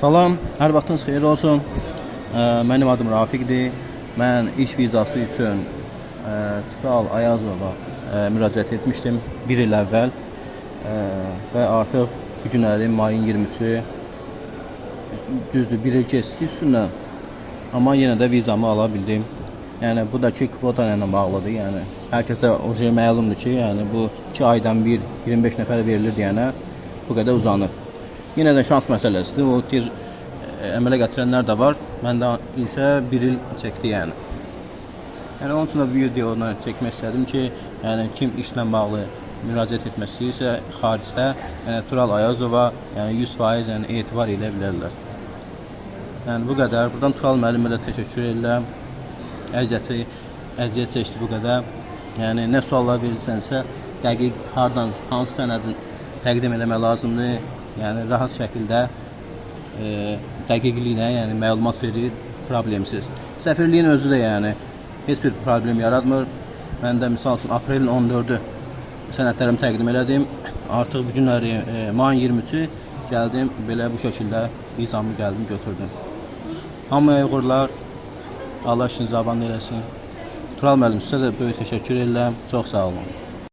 Salam, hər vaxtınız xeyir olsun. Mənim adım Rafiqdir. Mən iş vizası üçün Tural Ayazova müraciət etmişdim bir il əvvəl. Və artıq bu günləri mayın 23-ü, düzdür, bir il keçdi üstündən. Amma yenə də vizamı ala bildim. Yəni bu da ki kvota ilə bağlıdır. Yəni hər kəsə o şey məlumdur ki, yəni bu 2 aydan bir 25 nəfərə verilir deyənə bu qədər uzanır. Yenə də şans məsələsidir. O tez əmələ gətirənlər də var. Məndə isə bir il çəkdi yəni. Yəni onun üçün də bu videonu çəkmək istədim ki, yəni kim işlə bağlı müraciət etmək istəyirsə xaricdə, yəni Tural Ayazova, yəni 100% yəni etibar edə bilərlər. Yəni bu qədər. Buradan Tural müəllimə də təşəkkür edirəm. Əziyyət çəkdi bu qədər. Yəni nə suallar verirsənsə, dəqiq hardan hansı sənədin təqdim eləmək lazımdır. Yəni rahat şəkildə dəqiqliklə yəni məlumat verir, problemsiz. Səfirliyin özü də yəni heç bir problem yaratmır. Mən də misal üçün aprelin 14-ü sənədlərimi təqdim elədim. Artıq bu günləri mayın 23-ü gəldim, belə bu şəkildə vizamı gəldim, götürdüm. Hamıya uğurlar. Allah işinizi aban eləsin. Tural müəllim, sizə də böyük təşəkkür edirəm. Çox sağ olun.